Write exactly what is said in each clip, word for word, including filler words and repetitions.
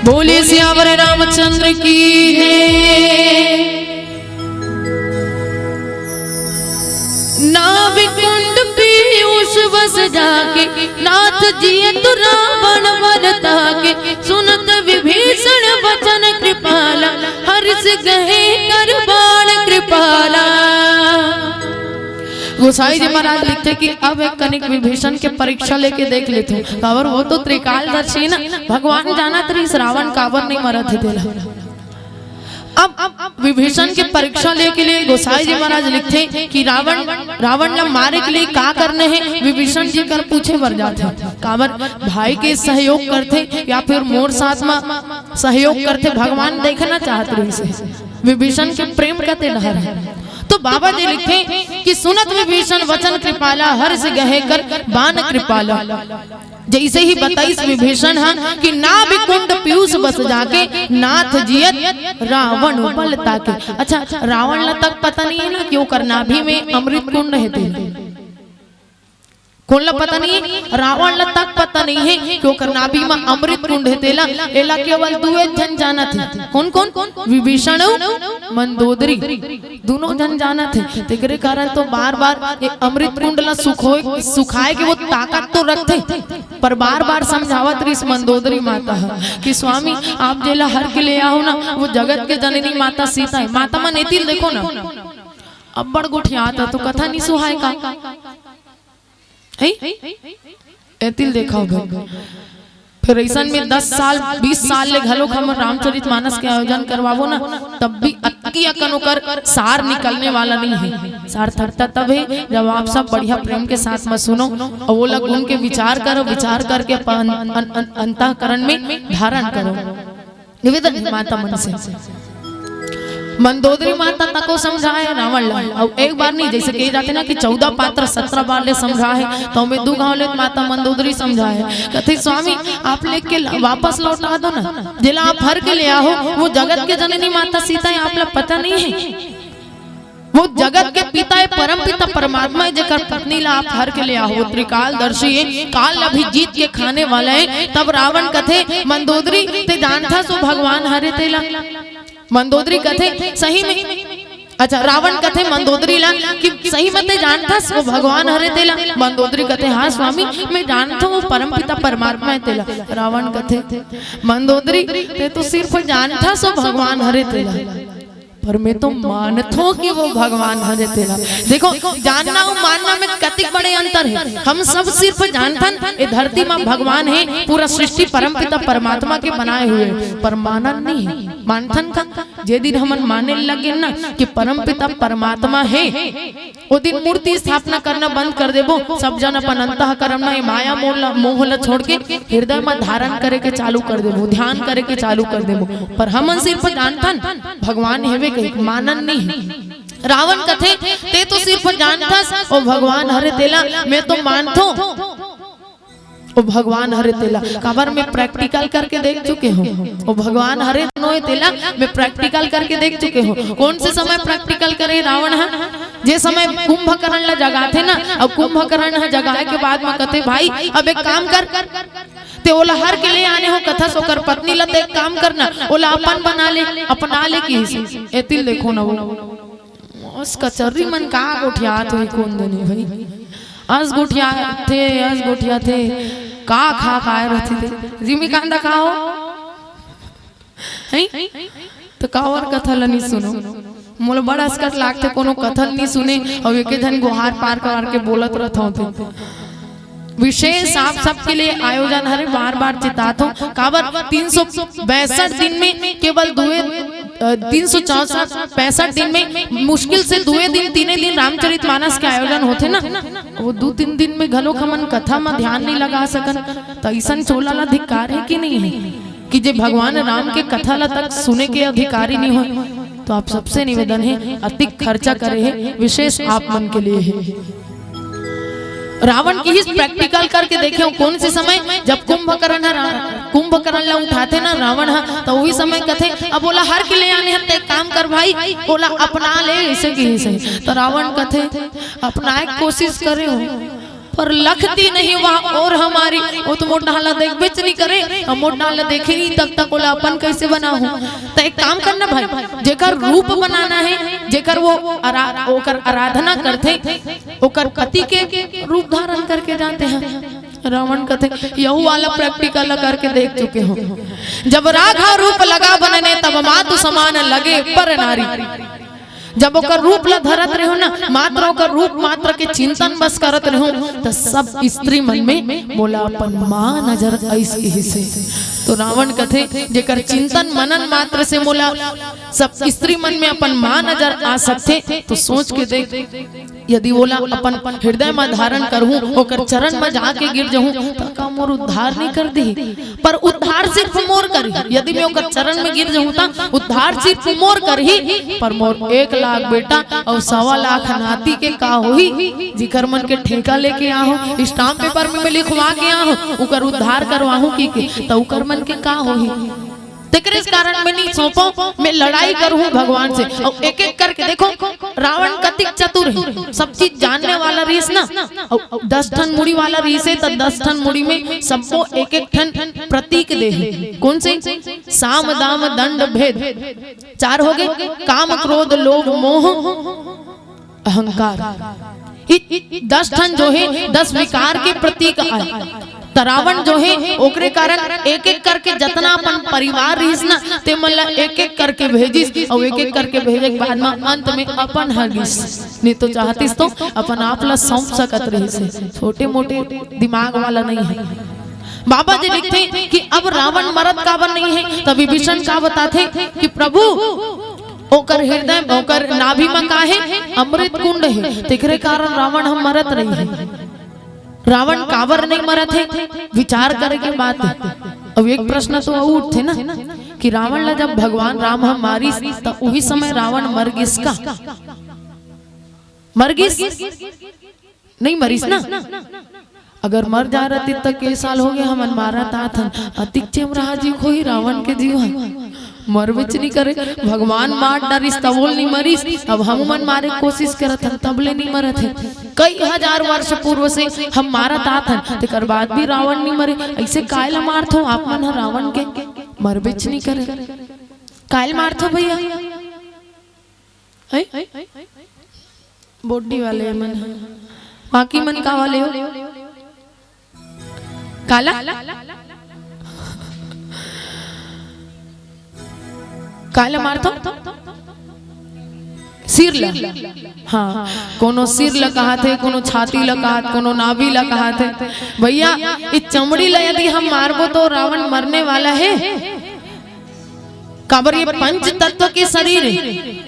बोले सियावर रामचंद्र की है। नाभि कुंड पीयूष बस जाके, नाथ जियत रावण बल ताके। सुनत विभीषण वचन कृपाला, हर्ष गहे कर बाण कृपाला। गोसाई जी महाराज लिखथे कि अब एक कनिक विभीषण के परीक्षा लेके देख लेथों, काबर वो तो त्रिकालदर्शी ना, भगवान जानत रहिस रावण काबर नहीं मरत हे तेला। अब, अब विभीषण के परीक्षा लेके लिए गोसाई जी महाराज लिखथे कि रावण, रावण ला मारे के लिए का करना है, विभीषण जी कर पूछे बर जाथे। काबर भाई के सहयोग करथे या फिर मोर साथ में सहयोग करथे, भगवान देखना चाहत रहिस हे विभीषण के प्रेम कते डहर है। तो बाबा जी लिखथे कि सुनत विभीषण वचन कृपाला, हर्ष गहे कर बाण कृपाला। जैसे ही बताइस विभीषण हा कि नाभि कुंड पीयूष बस जाके, नाथ जियत रावण बल ताके। अच्छा, रावण ला तक पता नहीं है ना कि ओकर नाभि में अमृत कुंड है तेला। कोन ला पता नहीं है? रावण ला तक पता नहीं है कि ओकर नाभि में अमृत कुंड है तेला। एला केवल दुए झन जानत हे। कौन कौन? विभीषण अउ मंदोदरी। दोनों झन जानत हे, तेकरे कारण तो बार-बार ये अमृत कुंड ला सुखोए, सुखाए के वो ताकत तो रखथे, पर बार-बार समझावत रहिस मंदोदरी माता ह कि स्वामी, आप जेला हर के ले आहो ना, वो जगत के जननी माता सीता हे। माता मन एती ल देखो ना, अब्बड़ गोठियात हे, तो कथा नहीं सुहाए का? है? एतिल देखा हो भाई। फिर ऐसन में दस साल, बीस साल ले घलोक हम रामचरित मानस के आयोजन करवाबो ना, तब भी अतकी अकन ओकर सार निकलने वाला नहीं है। सार्थकता तब है जब आप सब बढ़िया प्रेम के साथ में सुनो और वो लोग उनके विचार करो, विचार करके अपन अन-, अन-, अंतःकरण में धारण करो। निवेदन हे माता मन से। मंदोदरी माता तको समझाए रावण ला। अउ एक बार नहीं, जैसे कहे जाथे ना कि चौदह पात्र सत्रह बार ले समझाए, तो हमें दू घाव ले माता मंदोदरी समझाए। कथे, "स्वामी, आप लेके ला-, वापस लौटा दो ना। जेला आप हर के ले आहो, वो जगत के जननी माता सीता हे, आप ला पता नहीं है।" वो जगत के पिता हे, परम पिता परमात्मा हे, जेकर पत्नी ला आप हर के ले आहो, त्रिकालदर्शी हे, काल ला भी जीत के खाने वाला हे। तब रावण कथे, "मंदोदरी, ते जानथस वो भगवान हरे तेला?" मंदोदरी कथे, "सही में।" अच्छा, रावण कथे मंदोदरी ला कि, "सही में ते जानथस वो भगवान हरे तेला?" मंदोदरी कथे, "हाँ स्वामी, मैं जानथों वो परम पिता परमात्मा हे तेला।" रावण कथे, "मंदोदरी, ते तो सिर्फ जानथस वो भगवान हरे तेला।" पर मैं तो मानथों कि वो भगवान हरे तेला। देखो, जानना अउ मानना में कतिक बड़े अंतर हे। हम सब सिर्फ जानथन, ए धरती में भगवान हे, पूरा सृष्टि परमपिता परमात्मा के बनाए हुए, पर मानन नहीं हे। मानथन का? जे दिन हमन माने लगे ना कि परमपिता परमात्मा हे, ओ दिन मूर्ति स्थापना करना बंद कर देबो। सब जन अपन अंतःकरण में माया मोह ल-, मोह ल छोड़ के हृदय में धारण करे के चालू कर देबो, ध्यान करे के चालू कर देबो। पर हमन सिर्फ जानथन भगवान हेवे कहिके, मानन नहीं हे। रावण कथे, "ते तो सिर्फ जानथस, ओ भगवान हरे तेला, मैं तो मानथों ओ भगवान हरे तेला।" काबर मैं practical करके देख चुके हों। ओ भगवान हरे नोए तेला मैं practical करके देख चुके हों। कौन से समय practical करे रावण ह? जे समय कुंभकर्ण ला जगाथे ना, अउ कुंभकर्ण ह जगाए के बाद म कथे, "भाई, अब एक काम कर, ते ओला हर के ले आने हो कथस, ओकर पत्नी ला, ते एक काम करना, ओला अपन बना ले, अपना ले," किहिस। एतिल देखो ना वो। अस कचर्री मन का गोठियात होही कोन जनी भाई। अस गोठियाथे, अस गोठियाथे, का खा काय रथे ते। जिमी कांदा खाओ। हैं? त कावर कथा ल नी सुनो। मोला बड़ा असकट लागथे कोनो कथा ल नी सुने अउ एके झन गोहार पार कर के बोलत रथों ते। विशेष आप सबके लिए आयोजन हरे, बार-बार चितात हों। काबर तीन सौ पैंसठ दिन में केवल दुए, अ, तीन सौ चौसठ, पैंसठ दिन में मुश्किल से दुए दिन, तीने दिन रामचरित मानस के आयोजन होथे ना, वो दू तीन दिन में घलोक हमन कथा म ध्यान नहीं लगा सकन, त अइसन चोला ला धिक्कार हे कि नहीं हे? कि जे भगवान राम के कथा ला तक सुने के अधिकारी नहीं होय, तो आप सबसे निवेदन हे, अतिक खर्चा करे हे, विशेष आप मन के लिए हे। रावण किहिस practical करके देखे, कौन से समय जब कुंभकर्ण ह रा-, कुंभकर्ण ला उठाथे ना रावण ह, तो वही समय कथे, "अब ओला हर के ले आने हन, ते काम कर भाई, ओला अपना ले," ऐसे किहिस हे। तो रावण कथे, "अपनाए के कोशिश करे हो, पर लखती नहीं वह ओर हमारी, वो तो मोर डहर ला देखबेच नहीं करे, अउ मोर डहर ला देखे नहीं तब तक ओला अपन कैसे बनाहूं?" तो एक काम करना भाई, जेकर रूप बनाना हे, जेकर वो आरा-, ओकर आराधना करथे, ओकर पति के रूप धारण करके जाथे। रावण कथे, "यहू वाला practical ला करके देख चुके हों। जब राघा रूप लगा बनने, तब मातु समान लगे पर नारी।" जब ओकर रूप ला धरत रहेंव ना, मात्र ओकर रूप मात्र के चिंतन बस करत रहेंव, त सब स्त्री मन में मोला अपन माँ नजर आइस किहिस हे। तो रावण कथे, जेकर चिंतन मनन मात्र से मोला सब स्त्री मन में अपन माँ नजर आ सकथे, तो सोच के देख, यदि ओला अपन हृदय म धारण करहूं, ओकर चरण म जाके गिर जहूं, त का मोर उद्धार नहीं कर दिही? पर उद्धार सिर्फ मोर करही। यदि मैं ओकर चरण में गिर जहूं, त उद्धार सिर्फ मोर करही, पर मोर एक लाख बेटा अउ सवा लाख नाती के का होही? जिकर मन के ठेका लेके आहूं, stamp paper में मैं लिखवा के आहूं, उकर उद्धार करवाहूं कि के, त उकर मन के का होही? तेकरे कारण मैं नहीं सौंपो, मैं लड़ाई करहूं भगवान से। अउ एक एक करके देखो, रावण कतिक चतुर हे, सब चीज जानने वाला रहिस ना। अउ दस ठन मुड़ी वाला रहिस हे, त दस ठन मुड़ी में सबको एक एक ठन प्रतीक दे हे। कौन से? साम दाम दंड भेद, चार हो गए, काम क्रोध लोभ मोह अहंकार। इ, इ, दस ठन जो हे, दस विकार के प्रतीक आय। त रावण जो हे, ओकरे कारण एक एक करके जतना अपन परिवार रहिस ना, ते मन ला एक एक करके भेजिस, अउ एक एक करके भेजे के बाद म अंत में अपन ह गिस। नहीं तो चाहतिस तो अपन आप ला सौंप सकत रहिस हे। छोटे मोटे दिमाग वाला नहीं हे। बाबा जी लिखथे कि अब रावण मरत काबर नहीं हे, त विभीषण का बताथे कि प्रभु, ओकर हृदय, ओकर नाभि म का हे? अमृत कुंड हे। तेकरे कारण रावण ह मरत नहीं हे। रावण काबर नहीं मरत हे, विचार करे के बात हे। अब एक प्रश्न तो अउ उठथे ना कि रावण ला जब भगवान राम ह मारिस, त उही समय रावण मर गिस का? मर गिस? नहीं मरिस ना। अगर मर जा रहतिस त के साल हो गए हमन मारत आत हन, अतिक चेमराहा जीव होही रावण के जीव ह। मरबेच नहीं करे, भगवान मार डारिस तब ओ नहीं मरिस। अब हम मन मारे के कोशिश करत हन तब ले नहीं मरत हे। कई हजार वर्ष पूर्व से हम मारत आत हन, तेकर बाद भी रावण नहीं मरे। ऐसे काय ला मारथो आप मन ह रावण के? मरबेच नहीं करे, काय ला मारथो भैया? हैं? बोड्डी वाले मन ह। बाकी मन का वाले हो? काला? काला मारथो? सिर ला। हाँ, कोनो सिर ला कहाथे, कोनो छाती ला कहाथे, कोनो नाभि ला कहाथे। भैया, इ चमड़ी ला यदि हम मारबो तो रावण मरने वाला हे। काबर ये पंच तत्व के शरीर हे।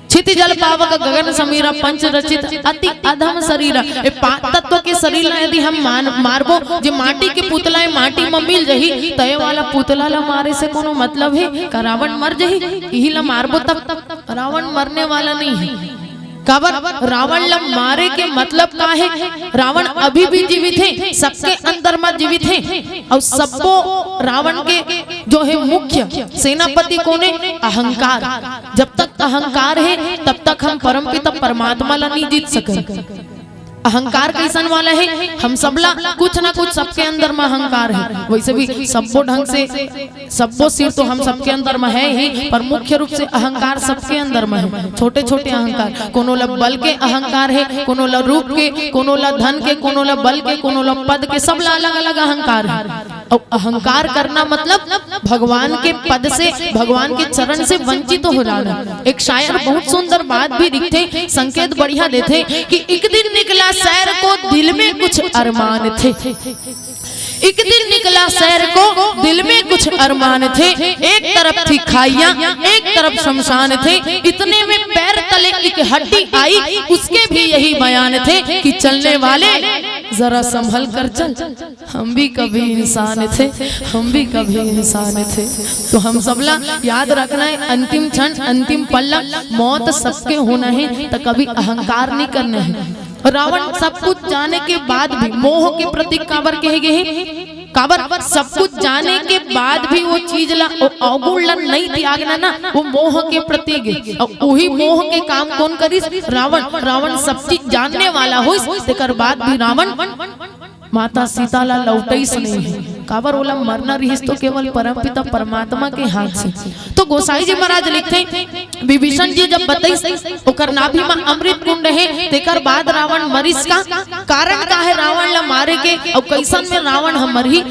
क्षिति जल पावक गगन समीरा, पंच रचित अति अधम शरीरा। ये पांच तत्व के शरीर ला यदि हम मान, मारबो, जे माटी के पुतला हे, माटी म मिल जही, त ये वाला पुतला ला मारे से कोनो मतलब हे? का रावण मर जही? इही ला मारबो तब रावण मरने वाला नहीं हे। काबर रावण ला मारे के मतलब का हे? रावण अभी भी जीवित हे, सबके अंदर म जीवित हे, अउ सब्बो रावण के जो हे मुख्य सेनापति कोन हे? अहंकार। जब तक अहंकार हे, तब तक हम परमपिता परमात्मा ला नहीं जीत सकन। अहंकार कइसन वाला हे? हम सबला कुछ ना कुछ, सबके अंदर म अहंकार हे। वइसे भी सब्बो ढंग से, सब्बो सिर तो हम सबके अंदर म हे ही, पर मुख्य रूप से अहंकार सबके अंदर म हे। छोटे-छोटे अहंकार, कोनो ला बल के अहंकार हे, कोनो ला रूप के, कोनो ला धन के, कोनो ला बल के, कोनो ला पद के, सबला अलग-अलग अहंकार हे। अउ अहंकार करना मतलब भगवान के पद से, भगवान के चरण से वंचित हो जाना। एक शायर बहुत सुंदर बात भी लिखथे, संकेत बढ़िया देथे कि एक दिन निकला सैर को, दिल में कुछ अरमान थे। एक दिन निकला सैर को, दिल में कुछ अरमान थे। एक तरफ थी खाइयां, एक तरफ शमशान थे। इतने में पैर तले एक हड्डी आई, उसके भी यही बयान थे कि चलने वाले, जरा संभल कर चल, हम भी कभी इंसान थे, हम भी कभी इंसान थे। तो हम सबला याद रखना हे, अंतिम क्षण, अंतिम पल्ला, मौत सबके होना हे, त कभी अहंकार नहीं करना हे। रावण सब कुछ जाने के बाद भी मोह के प्रतीक काबर कहे गे हे? काबर? सब कुछ जाने के बाद भी वो चीज ला, वो अवगुण ला नहीं त्यागना ना, वो मोह के प्रतीक हे। अउ वही मोह के काम कोन करिस? रावण। रावण सब चीज जानने वाला होइस, तेकर बाद भी रावण माता सीता ला लौटइस नहीं हे। काबर? ओला मरना रिहिस तो केवल परमपिता परमात्मा के हाथ से। तो गोसाई जी महाराज लिखथे, विभीषण जी जब बतइस, ओकर नाभि म अमृत कुंड हे, तेकर बाद रावण मरिस का? कारण का हे रावण ला मारे के? अउ कइसन में रावण ह मरही?